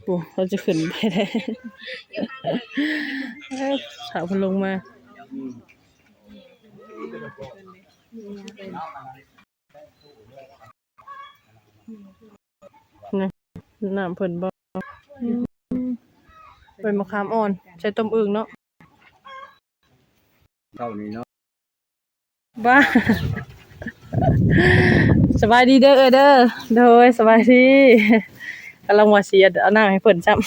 ໂອ້ ເຮົາຈະຂຶ້ນໄປໄດ້ ຖ້າເພິ່ນລົງມາ ນ້ຳເພິ່ນບໍ່? ອືມ ໃບມະຂາມອ່ອນ ໃສ່ຕົ້ມອຶ່ງເນາະ. ເຊົ້ານີ້ເນາະ ບ້າ ສະບາຍດີເດີເອື້ອຍເດີ. ໂດຍ ສະບາຍດີ. ກຳລັງວ່າຊິເອົານ້ຳໃຫ້ເພິ່ນຊ້ຳ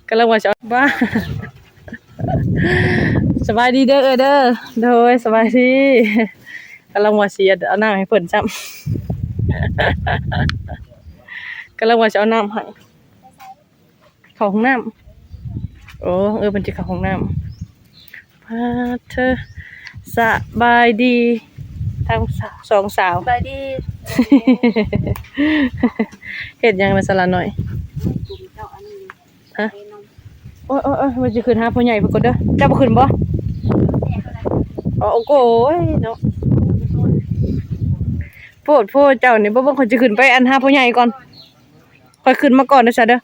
ກຳລັງວ່າຊິເອົາ ບ້າ ສະບາຍດີເດີເອື້ອຍເດີ. ໂດຍ ສະບາຍດີ. ກຳລັງວ່າຊິເອົານ້ຳໃຫ້ເພິ່ນຊ້ຳ ກຳລັງວ່າຊິເອົານ້ຳໃຫ້. ເຂົ້າຫ້ອງນ້ຳ. ໂອ້ ເອີ ເພິ່ນຈະເຂົ້າຫ້ອງນ້ຳ. ປາດເທີ ສະບາຍດີທັງສອງສາວ. ສະບາຍດີ. ເຮັດຫຍັງລະສາລານ້ອຍ? ຮະ? ໂອ້ຍ ໂອ້ຍ ໂອ້ຍ ວ່າຊິຂຶ້ນຫາພໍ່ໃຫຍ່ເພິ່ນກ່ອນເດີ. ເຈົ້າບໍ່ຂຶ້ນບໍ່? ອໍ ໂອ້ໂກຍເນາະ ໂພດໂພ ເຈົ້ານີ້. ບໍ່ ບໍ່ ຂ້ອຍຊິຂຶ້ນໄປອັນຫາພໍ່ໃຫຍ່ກ່ອນ. ຂ້ອຍຂຶ້ນມາກ່ອນເດີຊະເດີ.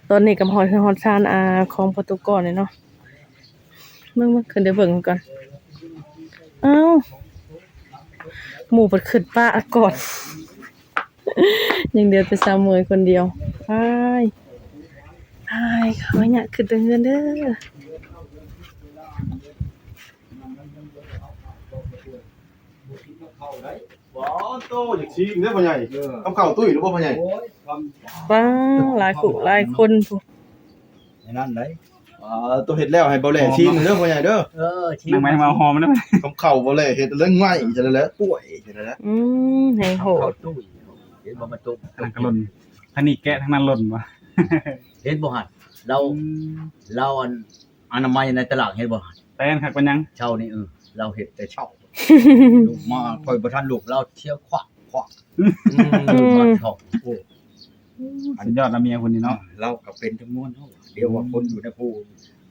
ຕອນນີ້ກໍມາຮອດເຮືອນຮອດຊານ ອ່າ ຂອງພໍ່ຕູ້ກ່ອນເລີຍເນາະ. ເບິ່ງໆ ຂຶ້ນໄປເບິ່ງກ່ອນ. ອ້າວ ໝູ່ເພິ່ນຂຶ້ນປະກ່ອນ ຍັງເຫຼືອແຕ່ສາວເໝີຍຄົນດຽວ. ອ້າຍ ອ້າຍ ຂໍອະນຸຍາດຂຶ້ນໄປເຮືອນເດີ. ບໍ່ໂຕ ຢາກຊີມເດ້ພໍ່ໃຫຍ່. ເອີ ກັບເຂົ້າຕຸ້ຍຫຼືບໍ່ພໍ່ໃຫຍ່? ໂອ້ຍ ປ້າ ຫຼາຍຄູ່ຫຼາຍຄົນພຸ້ນ ໃນນັ້ນໄດ໋. ອ່າ ໂຕເຮັດແລ້ວໃຫ້ບໍ່ແຫຼຊີມເດີພໍ່ໃຫຍ່ເດີ. ເອີ ຊີມ ນາງໄມ້ມາຫອມນຳ ກັບເຂົ້າບໍ່ແຫຼເຮັດແລ້ວໄໝ້ຊັ້ນແຫຼະ ປ່ວຍຊັ້ນແຫຼະ. ອືມ ໃຫ້ໂຫດ ເຂົ້າຕຸ້ຍ ເຫັນບໍ່ ມັນຕົກ ທາງນັ້ນກໍຫຼົ່ນ ທາງນີ້ແກະ ທາງນັ້ນຫຼົ່ນວ່າ ເຫັນບໍ່ຫັ້ນ ລາວ ອືມ ລາວອັນ ອະນາໄມໃນຕະຫຼາດເຫັນບໍ່? ແຕ່ນຄັກປານຫຍັງ ເຊົ້ານີ້. ເອີ ລາວເຮັດແຕ່ເຊົ້າ ລຸກມາຂ້ອຍບໍ່ທັນລຸກ ລາວເຊຍຂວາກຂວາກ ອືມ ມາເຂົ້າ. ໂອ້ ສຸດຍອດລະເມຍຄົນນີ້ເນາະ. ລາວກໍເປັນຈຳນວນເນາະ ດຽວວ່າຄົນຢູ່ໃນພູ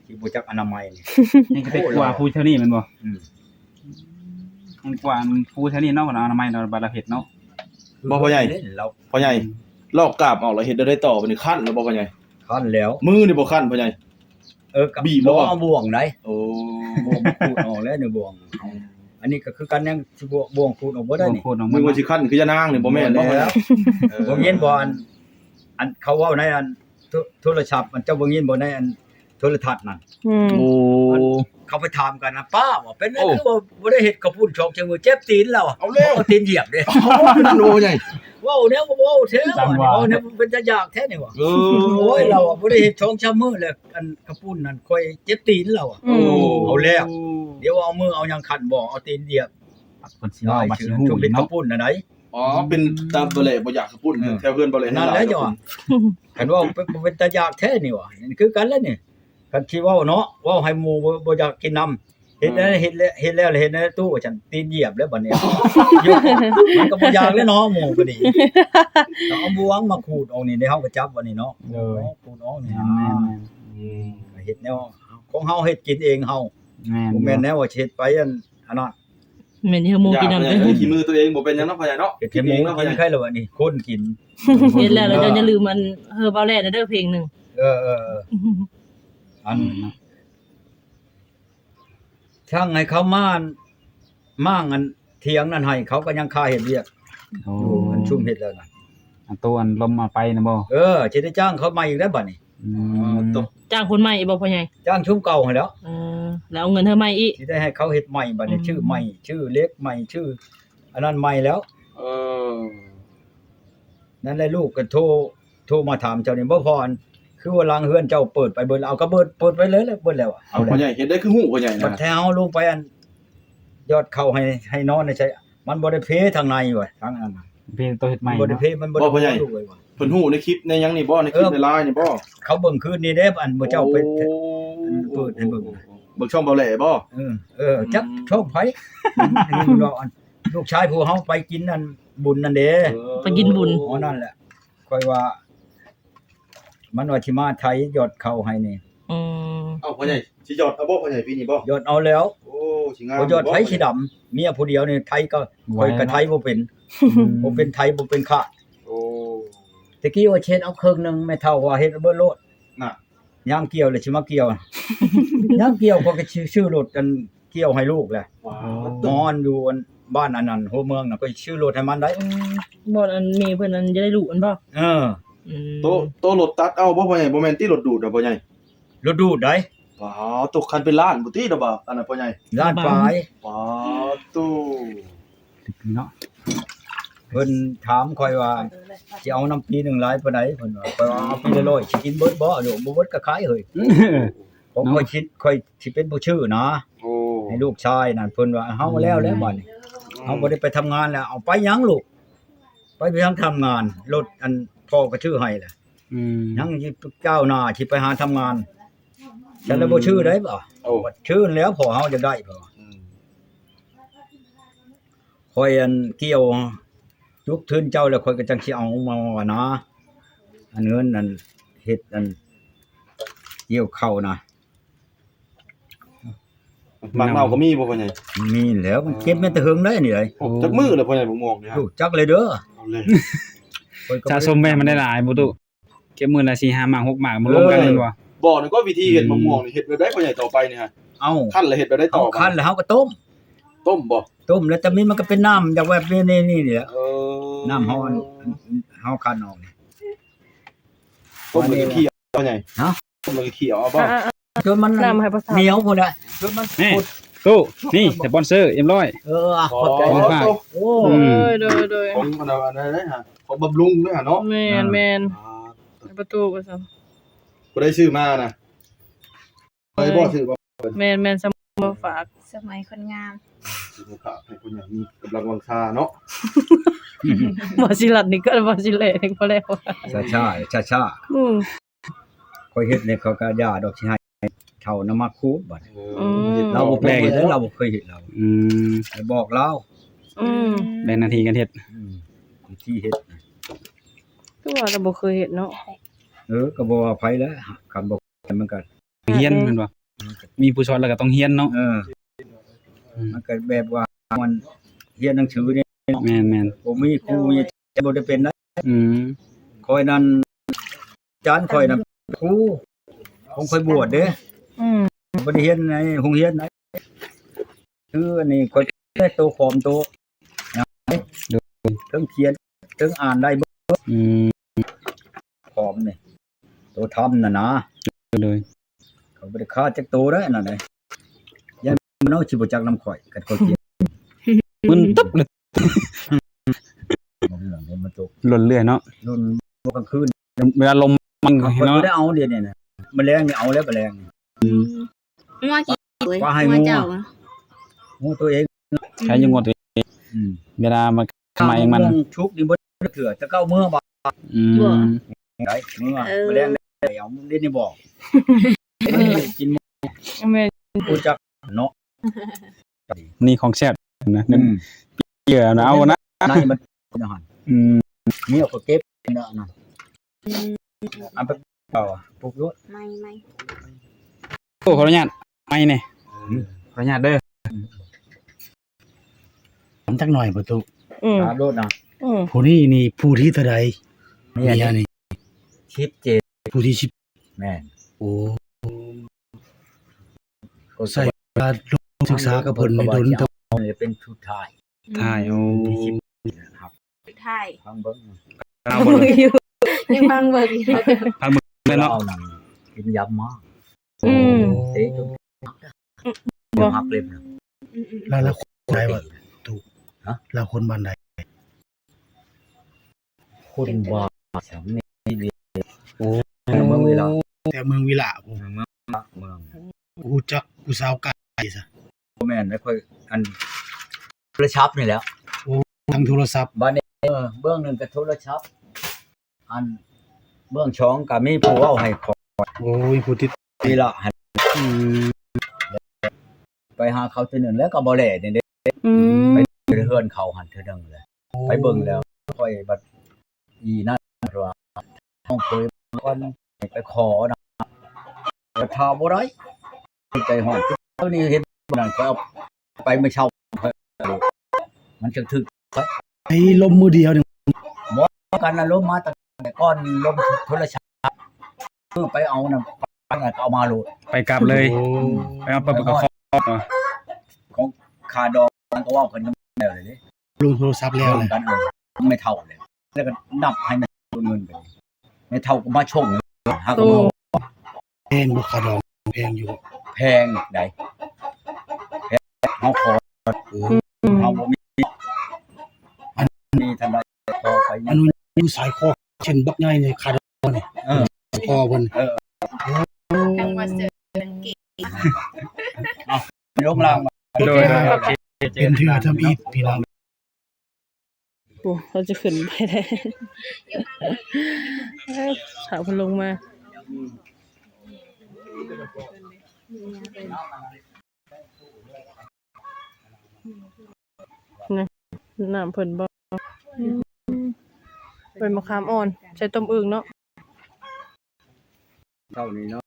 ທີ່ບໍ່ຈັກອະນາໄມນີ້ ຍັງຈະໄປກວ່າພູແຖວນີ້ແມ່ນບໍ່? ອືມ ຍັງກວ່າພູແຖວນີ້ເນາະ ອະນາໄມເນາະ ບາດລາວເຮັດເນາະ. ບໍ່ພໍ່ໃຫຍ່ ລາວ ພໍ່ໃຫຍ່ ອືມ ລອກກາບອອກແລ້ວເຮັດແນວໃດຕໍ່? ບັດນີ້ຄັນແລ້ວບໍ່ພໍ່ໃຫຍ່? ຄັນແລ້ວ ມືນີ້ບໍ່ຄັນພໍ່ໃຫຍ່? ເອີ ກະ ບີບບໍ່? ບໍ່ ເອົາບ່ວງໄດ໋. ໂອ້ ບ່ວງຂູດອອກແລ້ວນີ້ ບ່ວງ. ອືມ ອັນນີ້ກໍຄືກັນ ຍັງຊິບ່ວງຂູດອອກບໍ່ໄດ້ນີ້. ນຶກວ່າຊິຄັນຄືຍານາງນີ້ ບໍ່ແມ່ນບໍ່? ບໍ່ແມ່ນແລ້ວ. ເອີ ບໍ່ຍິນບໍ່ ອັນ ອັນເຂົາເວົ້າໃນອັນໂທ ໂທລະສັບ ອັນເຈົ້າບໍ່ຍິນບໍ່ ໃນອັນໂທລະທັດນັ້ນ? ອືມ ໂອ້ ເຂົາໄປຖາມກັນນະ ປ້າວ່າ ເປັນຫຍັງຄືວ່າບໍ່ໄດ້ເຮັດເຂົ້າປຸ້ນສອງສາມມື້ ເຈັບຕີນລາວ. ເອົາແລ້ວ ເອົາຕີນຢຽບເດ້. ໂອ້ ເປັນໂອໃຫຍ່ ເວົ້າແນວບໍ່ເວົ້າແທ້ ເວົ້າແນວເປັນຕາຢາກແທ້ນີ້ວ່າ. ເອີ ໂອ້ຍ ລາວບໍ່ໄດ້ເຮັດສອງສາມມື້ແລ້ວ ອັນເຂົ້າປຸ້ນນັ້ນຂ້ອຍເຈັບຕີນລາວ. ໂອ້ ເອົາແລ້ວ ດຽວເອົາມືເອົາຫຍັງຂັນບໍ່ ເອົາຕີນຢຽບ. ເພິ່ນຊິເວົ້າ ບັດຊິຮູ້ເນາະ ເຮັດເຂົ້າປຸ້ນນະໄດ໋. ອໍ ເປັນຕາບໍ່ແຫຼບໍ່ຢາກເຂົ້າປຸ້ນ ເອີ ແຖວເຮືອນບໍ່ແຫຼ. ນັ້ນແຫຼະ ຍ້ອນຄັນເວົ້າບໍ່ເປັນຕາຢາກແທ້ນີ້ວ່າ ນີ້ຄືກັນແຫຼະນີ້. ຄັນຊິເວົ້າເນາະ ເວົ້າໃຫ້ໝູ່ບໍ່ ບໍ່ຢາກກິນນຳ ເຮັດແນວ ເຮັດແລ້ວ ເຮັດແລ້ວ ເຮັດແນວຕູ້ວ່າຊັ້ນ ຕີນຢຽບແລ້ວບັດນີ້. ມັນກໍບໍ່ຢາກແລ້ວເນາະ ໝູ່ກໍດີ. ເອົາບ່ວງມາຂູດອອກນີ້ເດ້ ເຮົາກໍຈັບບັດນີ້ເນາະ. ໂດຍ ຂູດອອກນີ້. ແມ່ນໆ ອືມ ເຮັດແນວຂອງເຮົາ ເຮັດກິນເອງເຮົາ. ແມ່ນ ບໍ່ແມ່ນແນວວ່າຊິເຮັດໄປອັນ ອັນນັ້ນ. ແມ່ນ ເຮັດໃຫ້ໝູ່ກິນນຳ ກິນຂີ້ມືຕົວເອງ ບໍ່ເປັນຫຍັງເນາະພໍ່ໃຫຍ່ເນາະ. ເຮັດໃຫ້ໝູ່ກິນ ກິນໄດ້ແລ້ວບັດນີ້ ຄົນກິນ. ເຮັດແລ້ວ ເຈົ້າຢ່າລືມອັນ ເຮີບາວແຫຼນະເດີ ເພງໜຶ່ງ. ເອີໆໆ ອັນ ອືມ ຊ່າງໃຫ້ເຂົາມາ ມ້າງອັນຖຽງນັ້ນໃຫ້ ເຂົາກໍຍັງຄາເຮັດວຽກ. ໂອ້ ຢູ່ ອັນຊຸມເຮັດແລ້ວນະ ອັນໂຕອັນລົມເອົາໄປນະບໍ່? ເອີ ຊິໄດ້ຈ້າງເຂົາໃໝ່ອີກແລ້ວບັດນີ້. ອືມ ຈ້າງຄົນໃໝ່ອີກບໍ່ພໍ່ໃຫຍ່? ຈ້າງຊຸມເກົ່າຫັ້ນແຫຼ້ວ. ເອີ ແລ້ວເອົາເງິນໃຫ້ໃໝ່ອີກ ຊິໄດ້ໃຫ້ເຂົາເຮັດໃໝ່ບັດນີ້. ອືມ ຊື້ໃໝ່ ຊື້ເຫຼັກໃໝ່ ຊື້ອັນນັ້ນໃໝ່ແລ້ວ. ເອີ ນັ້ນແຫຼະ ລູກກໍໂທ ໂທມາຖາມເຈົ້ານີ້ ບໍ່ພໍ ອັນ ຄືວ່າຫຼັງເຮືອນເຈົ້າເປີດໄປເບິດແລ້ວ. ເອົາ ກໍເປີດ ເປີດໄປເລີຍແຫຼະ ເບິດແລ້ວ. ເອົາ ພໍ່ໃຫຍ່ ເຮັດໄດ້ຄືຮູ້ພໍ່ໃຫຍ່ນະ. ບັດແຖວເຮົາລົງໄປອັນ ຍອດເຂົ້າໃຫ້ ໃຫ້ນອນໃນໃສ ມັນບໍ່ໄດ້ເພທາງໃນວ່າ ທາງອັນນັ້ນນະ ເພໂຕເຮັດໃໝ່ ມັນບໍ່ໄດ້ເພ ມັນບໍ່ໄດ້ເພ. ເພິ່ນຮູ້ໃນຄລິບໃນຫຍັງນີ້ບໍ່? ໃນຄລິບໃນລາຍນີ້ບໍ່? ເຂົາເບິ່ງຄືນນີ້ເດ້ ອັນໝູ່ເຈົ້າໄປ ເປີດໃຫ້ເບິ່ງ ເບິ່ງຊ່ອງເບົາແຫຼບໍ່? ເອີ ເອີ ຈັກຊ່ອງໃຜ ເຫັນເວົ້າອັນ ລູກຊາຍຜູ້ເຮົາໄປກິນອັນບຸນນັ້ນເດ້. ໄປກິນບຸນ ອໍ ນັ້ນແຫຼະ ຂ້ອຍວ່າ ມັນວ່າຊິມາໄຖຍອດເຂົ້າໃຫ້ນີ້. ອືມ ເອົ້າ ພໍ່ໃຫຍ່ ຊິຢອດເອົາບໍ່ພໍ່ໃຫຍ່ ປີນີ້ບໍ່? ຢອດເອົາແລ້ວ. ໂອ້ ຊິງາມ ບໍ່ຢອດໃຜຊິດຳ ເມຍຜູ້ດຽວນີ້ໄຖກໍ ບໍ່ໄຫວ ຂ້ອຍກໍໄຖບໍ່ເປັນ ອືມ ບໍ່ເປັນໄຖບໍ່ເປັນຂາດ. ໂອ້ ແຕ່ກີ້ວ່າຊິເຮັດເອົາເຄິ່ງໜຶ່ງ ແມ່ເຖົ້າວ່າເຮັດເອົາເບິດໂລດ. ນະ ຍາມກ່ຽວແລ້ວຊິມາກ່ຽວ ຍາມກ່ຽວຂ້ອຍກໍຊື້ ຊື້ລົດອັນກ່ຽວໃຫ້ລູກແຫຼະ. ວ້າວ ນອນຢູ່ອັນບ້ານອັນນັ້ນຫົວເມືອງນະ ຂ້ອຍຊື້ລົດໃຫ້ມັນໄດ໋. ອືມ ບ່ອນອັນແມ່ເພິ່ນອັນຈະໄດ້ລູກຫັ້ນບໍ່? ເອີ ອືມ ໂຕ ໂຕລົດຕັດເອົາບໍ່ພໍ່ໃຫຍ່? ບໍ່ແມ່ນຕິ ລົດດູດນະພໍ່ໃຫຍ່? ລົດດູດໃດ໋. ວ້າວ ຕົກຄັນເປັນລ້ານພຸ້ນຕິ ດອກບາດອັນນັ້ນພໍ່ໃຫຍ່? ລ້ານປາຍ. ວ້າວ ໂຕ ເນາະ ເພິ່ນຖາມຂ້ອຍວ່າ ຊິເອົານຳປີໜຶ່ງຫຼາຍປານໃດ? ເພິ່ນວ່າ ຂ້ອຍວ່າ ເອົາປີລະຮ້ອຍ ຊິກິນເບິດບໍ່? ໂດ ບໍ່ເບິດກໍຂາຍເຮີ້ຍ. ເອີ ເພາະ ເນາະ ຂ້ອຍຊິ ຂ້ອຍຊິເປັນຜູ້ຊື້ນະ. ໂອ້ ໃຫ້ລູກຊາຍນັ້ນ ເພິ່ນວ່າ ເຮົາແລ້ວແລ້ວບາດນີ້ ອືມ ເຮົາບໍ່ໄດ້ໄປທຳງານແລ້ວ. ເອົາໄປຫຍັງລູກ? ໄປ ໄປທາງທຳງານ ລົດອັນພໍ່ກໍຊື້ໃຫ້ແຫຼະ. ອືມ ຍັງຊິກ້າວໜ້າ ຊິໄປຫາທຳງານ ແຕ່ລະບໍ່ຊື້ໄດ້ບໍ່? ໂອ້ ຊື້ແລ້ວ ພໍ່ເຮົາຢາກໄດ້ ເພິ່ນວ່າ. ອືມ ຂ້ອຍອັນກ່ຽວຈຸກທຶນເຈົ້າແລ້ວ ຂ້ອຍກໍຈັ່ງຊິເອົາມານະ ອັນເງິນອັນເຮັດອັນກ່ຽວເຂົ້ານະ. ໝາກເນົ່າກໍມີບໍ່ພໍ່ໃຫຍ່? ມີແລ້ວ ມັນເກັບມາແຕ່ເຫິງໄດ໋ນີ້ໄດ໋. ໂອ້ ຈັກມື້ແລ້ວພໍ່ໃຫຍ່ ໝາກມ່ວງນີ້? ຮູ້ຈັກເລີຍເດີ. ເອົາເລີຍ ສະສົມໄວ້ມັນໄດ້ຫຼາຍບໍ່ຕູ້? ເກັບມື້ລະສີ່ຫ້າໝາກຫົກໝາກ ມາລົມກັນແມ່ນບໍ່? ບອກໜ່ອຍກໍວິທີເຮັດ ອືມ ໝາກມ່ວງນີ້ ເຮັດແບບໃດພໍ່ໃຫຍ່ ຕໍ່ໄປນີ້ຮະ? ເອົາ ຄັ້ນແລ້ວເຮັດແບບໃດຕໍ່? ເອົາ ຄັ້ນແລ້ວເຮົາກໍຕົ້ມ. ຕົ້ມບໍ່? ຕົ້ມແລ້ວ ແຕ່ມີມັນກໍເປັນນ້ຳ ຢາກແບບນີ້ ນີ້ ນີ້ແຫຼະ. ເອີ ນ້ຳເຮົາ ເຮົາຄັ້ນອອກນີ້ ຕົ້ມແລ້ວກໍຂ້ຽວພໍ່ໃຫຍ່. ຮະ? ຕົ້ມແລ້ວກໍຂ້ຽວເອົາບໍ່? ອ່າໆໆ ຈົນມັນ ນ້ຳໃຫ້ປະຊາ ໜຽວພຸ້ນແຫຼະ ຈົນມັນ ນີ້ ພຸ້ນ ຕູ້ ນີ້ ສະປອນເຊີ ເອັມຮ້ອຍ. ເອີ ຂອບໃຈ ຂອງຝາກ. ໂອ້ ອືມ ໂດຍໆໆ ຂອງອັນນັ້ນ ອັນນັ້ນເດ້ຫະ ຂອງບຳລຸງເດ້ຫະເນາະ. ແມ່ນໆ ອ່າ ປະຕູວ່າຊັ້ນ ຜູ້ໃດຊື້ມານະ? ຂ້ອຍບໍ່ຊື້ບໍ່? ແມ່ນໆ ສະມາຍມາຝາກ ສະໄໝຄົນງາມ ມາຝາກໃຫ້ຄົນງາມ ມີກຳລັງວັງຊາເນາະ. ບໍ່ຊິລັດນີ້ກໍ ບໍ່ຊິແລນີ້ພໍແລ້ວ ຊ້າໆ ຊ້າໆ. ອືມ ຂ້ອຍເຮັດນີ້ ເຂົາກໍຢ່າດອກ ຊິໃຫ້ເຖົ້ານຳມາຂູດບາດ. ເອີ ອືມ ເຮັດ ລາວບໍ່ເຄີຍເຮັດ ລາວບໍ່ເຄີຍເຮັດລາວ. ອືມ ໄປບອກລາວ. ອືມ ແບ່ງໜ້າທີ່ກັນເຮັດ. ອືມ ວິທີເຮັດ ຄືວ່າລາວບໍ່ເຄີຍເຮັດເນາະ. ເອີ ກໍບໍ່ວ່າໃຜແຫຼະ ຄັນບໍ່ ມັນກໍຮຽນແມ່ນບໍ່? ມີຜູ້ສອນແລ້ວກໍຕ້ອງຮຽນເນາະ. ເອີ ມັນກໍແບບວ່າມັນຮຽນໜັງສືນີ້. ແມ່ນໆ ບໍ່ມີຄູມີອາຈານບໍ່ໄດ້ເປັນໄດ໋. ອືມ ຂ້ອຍນັ້ນ ອາຈານຂ້ອຍນະ ຄູຂອງຂ້ອຍບວດເດ້. ອືມ ບໍ່ໄດ້ຮຽນໃນໂຮງຮຽນໃດ໋. ຄືອັນນີ້ຂ້ອຍແຕ່ໂຕຂອມໂຕ ໂດຍ ເຖິງຂຽນເຖິງອ່ານໄດ້ເບິດ. ອືມ ຂອມນີ້ ໂຕທຳນັ້ນນະ. ໂດຍ ເຂົາບໍ່ໄດ້ຂາດຈັກໂຕໄດ໋ ອັນນັ້ນເດ້. ຢ້ານມັນເອົາ ຊິບໍ່ຈັກນຳຂ້ອຍ ຄັນຂ້ອຍຂຽນ ມຶນຕຶບເລີຍ. ມັນຕົກ ຫຼົ່ນເລື້ອຍເນາະ ຫຼົ່ນກາງຄືນ ເວລາລົມມັນເນາະ. ຂ້ອຍບໍ່ໄດ້ເອົາດຽວນີ້ນະ ມະແລງນີ້ເອົາແລ້ວ ມະແລງນີ້. ອືມ ງົວຂີ້ເອີຍ ວ່າໃຫ້ງົວ ງົວເຈົ້າ ງົວຕົວເອງ. ໃຫ້ຢູ່ງົວຕົວເອງ. ອືມ ເວລາມັນ ໄໝມັນ ຊຸກນີ້ບໍ່ເທື່ອ ແຕ່ເກົ່າເມື່ອບາດ. ອືມ ໄດ້ເມື່ອ ເອີ ມາແລງໄດ້ເອົາ ເດນີ້ບອກ ກິນ ແມ່ນ ຮູ້ຈັກເນາະ. ນີ້ຂອງແຊບນະ. ອືມ ເຫຼືອນະ ເອົານະ ໃນມັນນະຫັ້ນ. ອືມ ນີ້ເອົາໄປເກັບນະນັ້ນ. ອືມ ເອົາໄປເອົາປຸກໂລດ. ໄມ້ ໄມ້ ໂອ້ ຂໍອະນຸຍາດ ໄມ້ແດ່. ອືມ ຂໍອະນຸຍາດເດີ. ຖາມຈັກໜ່ອຍປະຕູ. ອືມ ຖາມໂລດນະ. ອືມ ຜູ້ນີ້ນີ້ຜູ້ທີເທົ່າໃດ? ເມຍນີ້ ເມຍນີ້ ສິບເຈັດ. ຜູ້ທີສິບ. ແມ່ນ. ໂອ້ ກໍໃຊ້ເວລາລົງສຶກສາກັບເພິ່ນນີ້ດົນເຕີບ. ເປັນສຸດທ້າຍ. ທ້າຍ. ໂອ້ ທີ່ສິບທ້າຍ. ຟັງເບິ່ງ ຟັງເບິ່ງຢູ່ ຍັງຟັງເບິ່ງຢູ່ ຟັງເບິ່ງເລີຍເນາະ. ກິນຢາມາ. ອືມ ເຕະຈົນ ບໍ່ ຫັກເລັບນະ. ອືມໆ ແລ້ວ ແລ້ວຄົນໃດວະຕູ? ຮະ? ແລ້ວຄົນບ້ານໃດ? ຄົນບ້ານສຳນີ. ໂອ້ ເມືອງວິລະ. ແຕ່ເມືອງວິລະພຸ້ນ. ເມືອງ ເມືອງ ເມືອງ. ຮູ້ຈັກຜູ້ສາວກາຍຊະ? ບໍ່ແມ່ນ ຂ້ອຍ ອັນ ໂທລະສັບນີ້ແຫຼະ. ໂອ້ ທາງໂທລະສັບ. ບາດນີ້ ເອີ ເບື້ອງໜຶ່ງກໍໂທລະສັບ ອັນເບື້ອງສອງກໍມີຜູ້ເວົ້າໃຫ້ຂ້ອຍ. ໂອ້ຍ ຜູ້ຕິດນີ້ລະ. ອືມ ໄປຫາເຂົາເທື່ອໜຶ່ງແລ້ວກໍບໍ່ແລ່ນີ້ເດ້. ອືມ ໄປເຮືອນເຂົາຫັ້ນເທື່ອໜຶ່ງແລ້ວ. ໂອ້ ໄປເບິ່ງແລ້ວ ຂ້ອຍບັດອີນັ້ນວ່າ ນ້ອງເຄີຍກ່ອນ ໄປຂໍນະ. ກໍຖ້າບໍ່ໄດ້ ໃຈຮ້ອນ. ເຈົ້ານີ້ເຫັນນັ້ນ ຂ້ອຍເອົາໄປມື້ເຊົ້າ ມັນຈັ່ງຖືກ. ໄປລົມມື້ດຽວນີ້ ບໍ່ກັນນະ ລົມມາຕັ້ງແຕ່ກ່ອນ ລົມໂທລະສັບ ຄືໄປເອົານຳ ໄປນະ ກໍເອົາມາໂລດ ໄປກັບເລີຍ. ໂອ້ ໄປເອົາປາປະກະຄອງ ຂອງຄ່າດອງ ມັນກໍເວົ້າກັນນຳແລ້ວເດ້ ລົງໂທລະສັບແລ້ວ ລົມກັນ ເອີ ແມ່ເຖົ້າເລີຍ ແລ້ວກໍນັບໃຫ້ແມ່ເງິນໄປ ແມ່ເຖົ້າກໍມາຊົງ ຫາກໍບໍ່. ແພງບໍ່ຄ່າດອງ? ແພງຢູ່ບໍ່? ແພງໃດ໋ ແພງ ເຮົາຂໍ ເອີ ເຮົາບໍ່ມີ ອັນນີ້ທັນໃດ ຂໍໄປ ອັນນີ້ຢູ່ສາຍຄໍ ເຊັ່ນບັກໃຫຍ່ນີ້ ຄ່າດອງນີ້ ເອີ ຄໍເພິ່ນ ເອີ ໂອ້ ທາງວ່າເສືອ ເອົ້າ ລົງລ່າງ ໂດຍ ໂດຍ ໂອເຄ ເປັນເທື່ອທຳອິດພີ່ນ້ອງ. ໂອ້ ເຂົາຈະຂຶ້ນໄປໄດ້ ຖ້າເພິ່ນລົງມາ ນະ ນ້ຳເພິ່ນບໍ່? ອືມ ເປັນໝາກຂາມອ່ອນ ໃສ່ຕົ້ມອຶ່ງເນາະ ເຊົ້ານີ້ເນາະ.